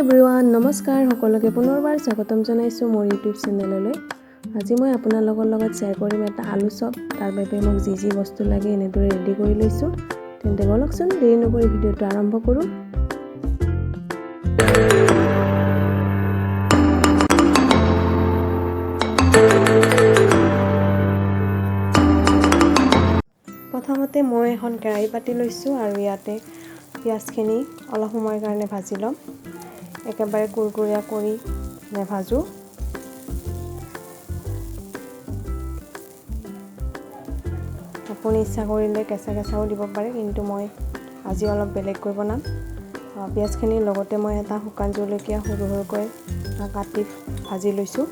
Everyone, নমস্কাৰ। সকলোকে পুনৰবাৰ স্বাগতম জনাইছোঁ মোৰ ইউটিউব চেনেললৈ। আজি মই আপোনালোকৰ লগত শ্বেয়াৰ কৰিম এটা আলু চপ। তাৰ বাবে মোক যি যি বস্তু লাগে এনেদৰে ৰেডি কৰি লৈছোঁ। তেন্তে ব'লকচোন, দেৰি নকৰি ভিডিঅ'টো আৰম্ভ কৰোঁ। প্ৰথমতে মই এখন কেৰাহী পাতি লৈছোঁ আৰু ইয়াতে পিঁয়াজখিনি অলপ সময়ৰ কাৰণে ভাজি ল'ম। একেবাৰে কুৰকুৰীয়া কৰি নাভাজোঁ। আপুনি ইচ্ছা কৰিলে কেঁচা কেঁচাও দিব পাৰে, কিন্তু মই আজি অলপ বেলেগকৈ বনাম। পিঁয়াজখিনিৰ লগতে মই এটা শুকান জলকীয়া সৰু সৰুকৈ কাটি ভাজি লৈছোঁ।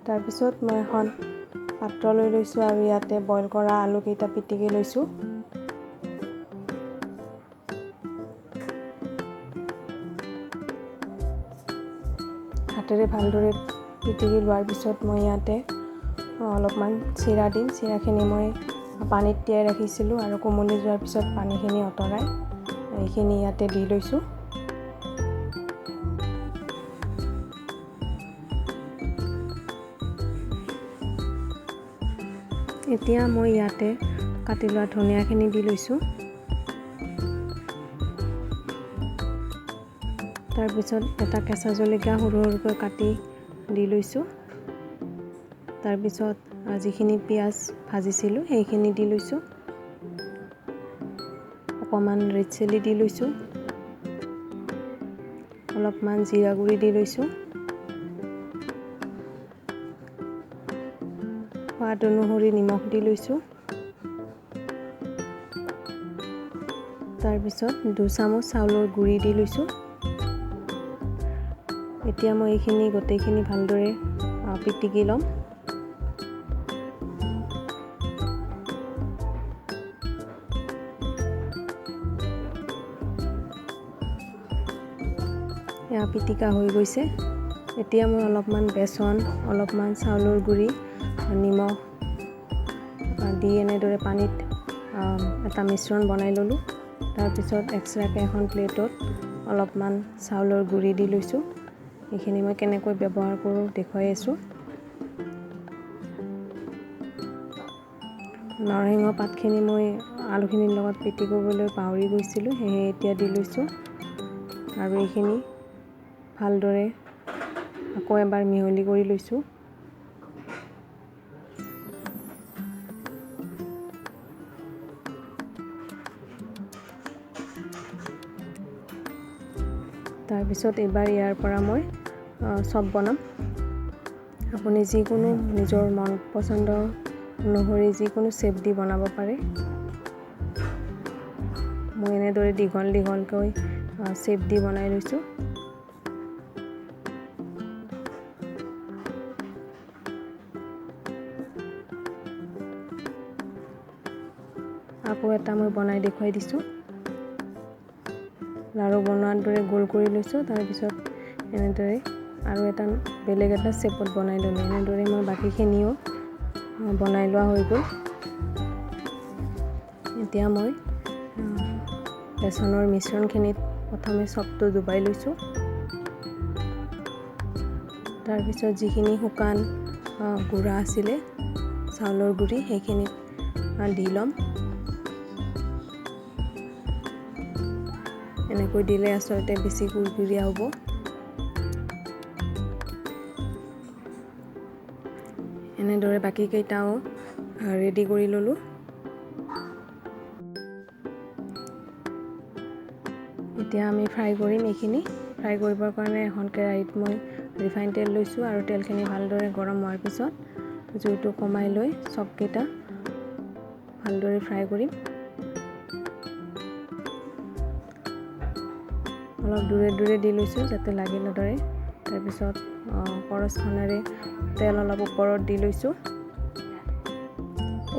তাৰপিছত মই এখন পাত্ৰ লৈ লৈছোঁ আৰু ইয়াতে বইল কৰা আলুকেইটা পিটিকি লৈছোঁ। হাতেৰে ভালদৰে পিটিকি লোৱাৰ পিছত মই ইয়াতে অলপমান চিৰা দিম। চিৰাখিনি মই পানীত তিয়াই ৰাখিছিলোঁ আৰু কোমলি যোৱাৰ পিছত পানীখিনি আঁতৰাই এইখিনি ইয়াতে দি লৈছোঁ। এতিয়া মই ইয়াতে কাটি লোৱা ধনিয়াখিনি দি লৈছোঁ। তাৰপিছত এটা কেঁচা জলকীয়া সৰু সৰুকৈ কাটি দি লৈছোঁ। তাৰপিছত যিখিনি পিঁয়াজ ভাজিছিলোঁ সেইখিনি দি লৈছোঁ। অকণমান ৰেড চিলি দি লৈছোঁ। অলপমান জিৰা গুড়ি দি লৈছোঁ। সোৱাদ অনুসৰি নিমখ দি লৈছোঁ। তাৰপিছত 2 চামুচ চাউলৰ গুড়ি দি লৈছোঁ। এতিয়া মই এইখিনি গোটেইখিনি ভালদৰে পিটিকি ল'ম। এয়া পিটিকা হৈ গৈছে। এতিয়া মই অলপমান বেচন, অলপমান চাউলৰ গুড়ি, নিমখ দি এনেদৰে পানীত এটা মিশ্ৰণ বনাই ল'লোঁ। তাৰপিছত এক্সট্ৰাকৈ এখন প্লেটত অলপমান চাউলৰ গুড়ি দি লৈছোঁ। এইখিনি মই কেনেকৈ ব্যৱহাৰ কৰোঁ দেখুৱাই আছোঁ। নৰসিংহ পাতখিনি মই আলুখিনিৰ লগত পিটিকিবলৈ পাহৰি গৈছিলোঁ, সেয়েহে এতিয়া দি লৈছোঁ। আৰু এইখিনি ভালদৰে আকৌ এবাৰ মিহলি কৰি লৈছোঁ। তাৰপিছত এইবাৰ ইয়াৰ পৰা মই চপ বনাম। আপুনি যিকোনো নিজৰ মন পচন্দ অনুসৰি যিকোনো শ্বেপ দি বনাব পাৰে। মই এনেদৰে দীঘল দীঘলকৈ শ্বেপ দি বনাই লৈছোঁ। আকৌ এটা মই বনাই দেখুৱাই দিছোঁ। লাড়ু বনোৱাৰ দৰে গোল কৰি লৈছোঁ। তাৰপিছত এনেদৰে আৰু এটা বেলেগ এটা শ্বেপত বনাই ল'লোঁ। এনেদৰে মই বাকীখিনিও বনাই লোৱা হৈ গ'ল। এতিয়া মই বেচনৰ মিশ্ৰণখিনিত প্ৰথমে চপটো ডুবাই লৈছোঁ। তাৰপিছত যিখিনি শুকান গুড়া আছিলে, চাউলৰ গুড়ি, সেইখিনিত দি ল'ম। এনেকৈ দিলে আচলতে বেছি কুৰকুৰীয়া হ'ব। এনেদৰে বাকীকেইটাও ৰেডি কৰি ল'লোঁ। এতিয়া আমি ফ্ৰাই কৰিম এইখিনি। ফ্ৰাই কৰিবৰ কাৰণে এখন কেৰাহীত মই ৰিফাইন তেল লৈছোঁ আৰু তেলখিনি ভালদৰে গৰম হোৱাৰ পিছত জুইটো কমাই লৈ চপকেইটা ভালদৰে ফ্ৰাই কৰিম। অলপ দূৰে দূৰে দি লৈছোঁ যাতে লাগি নধৰে। তাৰপিছত কৰছখনেৰে তেল অলপ ওপৰত দি লৈছোঁ।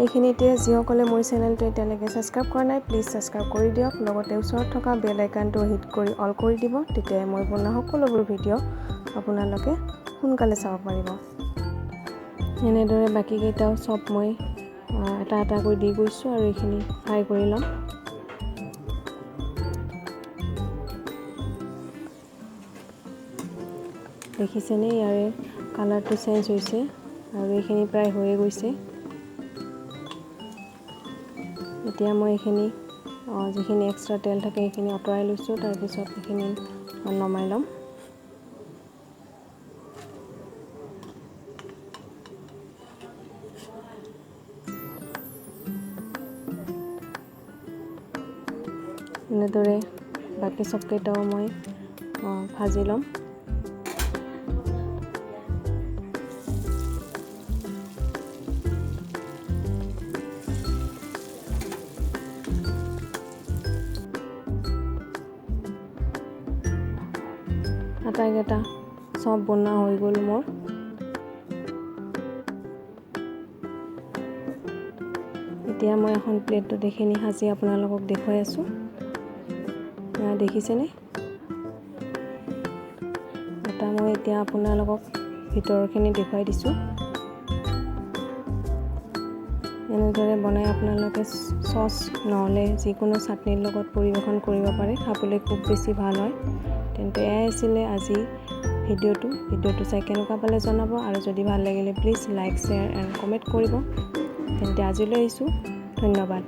এইখিনিতে যিসকলে মোৰ চেনেলটো এতিয়ালৈকে ছাবস্ক্ৰাইব কৰা নাই, প্লিজ ছাবস্ক্ৰাইব কৰি দিয়ক। লগতে ওচৰত থকা বেল আইকনটো হিট কৰি অল কৰি দিব। তেতিয়াই মই বনোৱা সকলোবোৰ ভিডিঅ' আপোনালোকে সোনকালে চাব পাৰিব। এনেদৰে বাকীকেইটাও চব মই এটা এটাকৈ দি গৈছোঁ আৰু এইখিনি ফ্ৰাই কৰি ল'ম। দেখিছেনে, ইয়াৰে কালাৰটো চেঞ্জ হৈছে আৰু এইখিনি প্ৰায় হৈয়ে গৈছে। এতিয়া মই এইখিনি যিখিনি এক্সট্ৰা তেল থাকে সেইখিনি আঁতৰাই লৈছোঁ। তাৰপিছত এইখিনি নমাই ল'ম। এনেদৰে বাকী চবকেইটাও মই ভাজি ল'ম। আটাইকেইটা চব বনোৱা হৈ গ'ল মোৰ। এতিয়া মই এখন প্লেটত এইখিনি সাজি আপোনালোকক দেখুৱাই আছোঁ। দেখিছেনে? এটা মই এতিয়া আপোনালোকক ভিতৰখিনি দেখুৱাই দিছোঁ। এনেদৰে বনাই আপোনালোকে চচ নহ'লে যিকোনো চাটনিৰ লগত পৰিৱেশন কৰিব পাৰে, খাবলৈ খুব বেছি ভাল হয়। তেন্তে এয়াই আছিলে আজি ভিডিঅ'টো। ভিডিঅ'টো চাই কেনেকুৱা পালে জনাব, আৰু যদি ভাল লাগিলে please like, share and comment কৰিব। তেন্তে আজিলৈ আহিছোঁ, ধন্যবাদ।